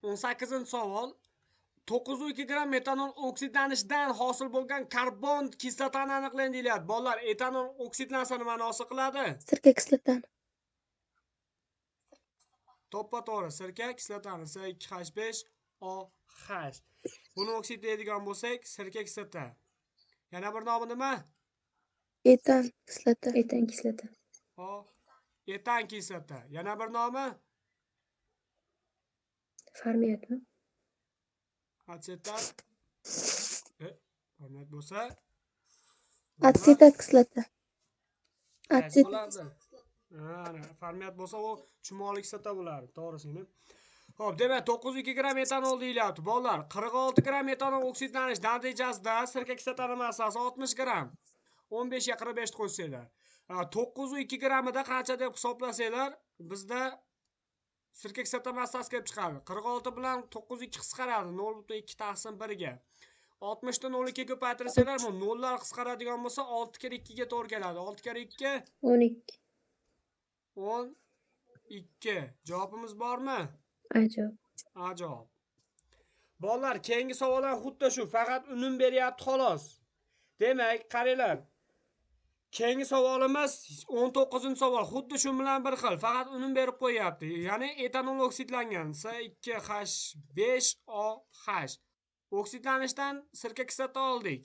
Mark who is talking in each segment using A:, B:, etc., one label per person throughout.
A: 18-savol. 9,2 gramm metanol oksidlanishidan hosil bo'lgan karbon kislotani aniqlang deyilyapti. Bolalar, etanol oksidlansa nimani hosil qiladi?
B: Sirka kislotani.
A: To'ppa to'g'ri, sirka kislotani C2H5OH. Buni oksidlaydigan bo'lsak, sirka kislota. Yana bir nomi nima?
B: Etan kislota.
C: Etan kislota.
A: O etan kislota. Yana bir nomi?
C: Formiatmi?
A: Atsetat. Formiat bo'lsa
B: Atsetat kislota.
A: Qaysi
B: Atsetat.
A: bo'lardi? Ha, formiat bo'lsa u chumoli kislota bo'lardi, to'g'ri singlim. Xo'p, demak 9,2 gramm etanol deyilyapti. Bolalar, 46 gramm etanol oksidlanish natijasida sirka kislotani massasi 60 gramm. 15 ga 45 qo'shsanglar. 9,2 grammida qancha deb hisoblasanglar, bizda sirka kislota massasi kelib chiqadi. 46 bilan 9,2 qisqaradi, 0,2 taqsim 1 ga. 60 ni 0,2 ko'paytirsanglar, bu nollar qisqaradigan bo'lsa 6 kere 2 ga to'g'ri keladi. 6 kere 2
C: 12.
A: 12. Javobimiz bormi?
C: Ajob.
A: Ajob. Bolalar, keyingi savol ham xuddi shu, faqat unum beryapti xolos. Demak, qaranglar. Keyingi savolimiz 19-savol. Xuddi shu bilan bir xil, faqat unum berib qo'yapti. Ya'ni etanol oksidlangan C2H5OH. Oksidlanishdan sirka kislota oldik.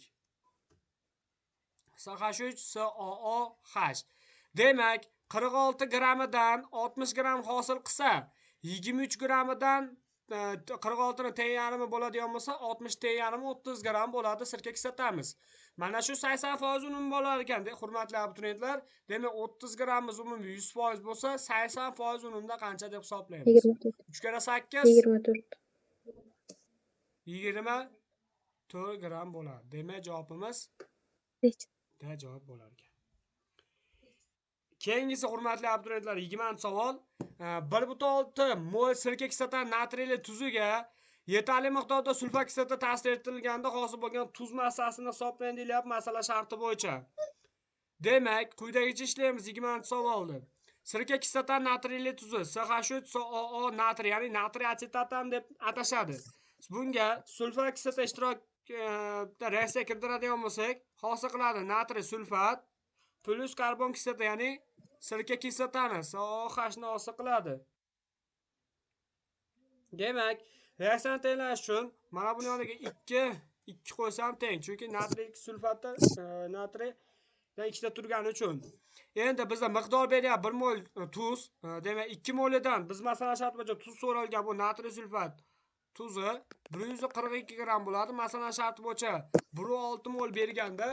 A: CH3COOH. Demak, 46 grammidan 60 gramm hosil qilsa, 23 grammidan 46 ni teng yarmi bo'ladigan bo'lsa, 60 teng yarmi 30 gramm bo'ladi sirka kislotamiz. Mana shu 80% unum bo'lar ekan, hurmatli abituriyentlar. Demak, 30 grammimiz umumiy 100% bo'lsa, 80% unumda qancha deb hisoblaymiz?
C: 24.
A: 3 karra 8
C: 24.
A: 24 gramm bo'ladi. Demak, javobimiz D javob bo'lar ekan. Keyingisi, hurmatli abituriyentlar, 20-savol. 1,6 mol sirka kislota natriyli tuziga yetarli miqdorda sulfa kislota ta'sir etilganda hosil bo'lgan tuz massasini hisoblang deyilyapti masala sharti bo'yicha. Demak, quyidagicha ishlaymiz 20-savolni. Sirka kislota natriyli tuzi CH3COO natriy, ya'ni natriy atsetat ham deb atashadi. Bunga sulfa kislota ishtirok reaksiya kirdiradigan bo'lsak, hosil qiladi natriy sulfat plyus karbon kislota, ya'ni sirka kislotani COOH ni hosil qiladi. Demak, reaksiyani tenglash uchun mana buni yoniga 2 2 qo'ysam teng, chunki natriy sulfati natriy ikkita turgani uchun. Endi bizda miqdor beryapti 1 mol tuz, demak 2 molidan biz masalan shart bo'yicha tuz so'ralgan bu natriy sulfat tuzi 142 gramm bo'ladi. Masalan sharti bo'yicha 1,6 mol berganda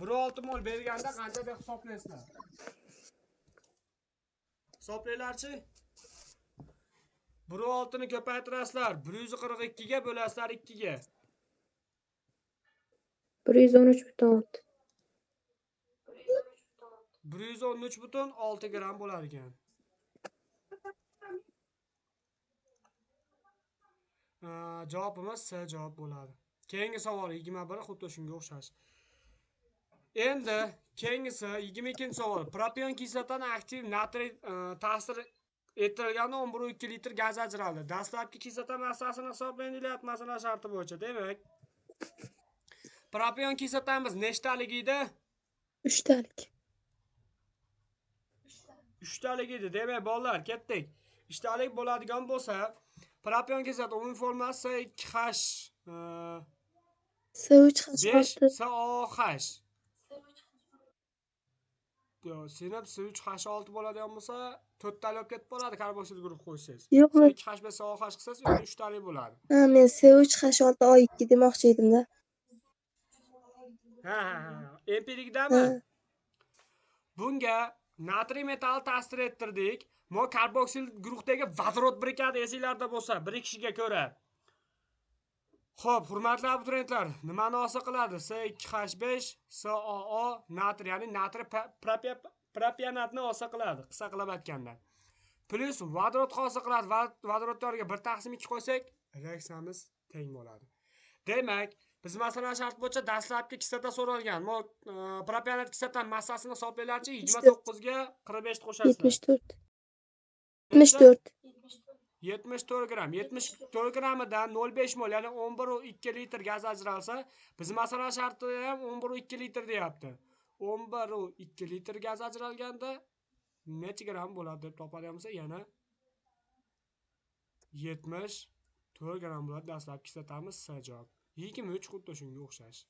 A: 1,6 mol berganda qancha deb hisoblaysizlar? Hisoblanglarchi. 1,6 ni ko'paytirasizlar, 142 ga bo'lasizlar 2 ga.
C: 113,6.
A: 113,6 gramm bo'lar ekan. Javobimiz C javob bo'ladi. Keyingi savol 21 xuddi shunga o'xshash. Endi keyingisi 22-savol. Propion kislotani aktiv natriy ta'sir ettirilganda 11,2 litr gaz ajraldi. Dastlabki kislota massasini hisoblang deyilyapti masala sharti bo'yicha. Demak, propion kislotamiz nechtalik edi?
B: 3 talik.
A: 3 talik edi. Demak, bolalar, ketdik. 3 talik bo'ladigan bo'lsa, propion kislota umumiy formulasi 2H
B: C3H
A: 5
B: 6.
A: COH. Yo, sinf C3H6 bo'ladigan bo'lsa, 4 talik olib ketib qoladi karboksil guruh qo'ysangiz.
B: Yo'q, men
A: C2H5 COH qilsangiz, endi 3 talik bo'ladi.
B: Ha, men C3H6O2 demoqchi edimda.
A: Ha. Empirikdami?
B: Ha.
A: Bunga natriy metal ta'sir ettirdik. Mo karboksil guruhdagi vodorod birikadi esinglarda bo'lsa, birikishiga ko'ra. Xo'p, hurmatli abituriyentlar, nimani hosil qiladi? C2H5 COO natriy, ya'ni natriy propionatni hosil qiladi, qisqa qilib aytganda. Plyus vodorod hosil qiladi. Vodorodni yoniga 1/2 qo'ysak, reaksiyamiz teng bo'ladi. Demak, biz masalan shart bo'yicha dastlabki kislota so'ralgan. Mo propionat kislota massasini hisoblanglarchi, 29 ga 45 qo'shasizlar.
B: 74. 74.
A: 74 gramm. 74 grammidan 0,5 mol, ya'ni 11,2 litr gaz ajralsa, biz masalan shartida ham 11,2 litr deyapti. 11,2 litr gaz ajralganda necha gramm bo'ladi deb topadigan bo'lsa, yana 74 gramm bo'ladi. Dastlabki kislotamiz S javob. 23 xuddi shunga o'xshash.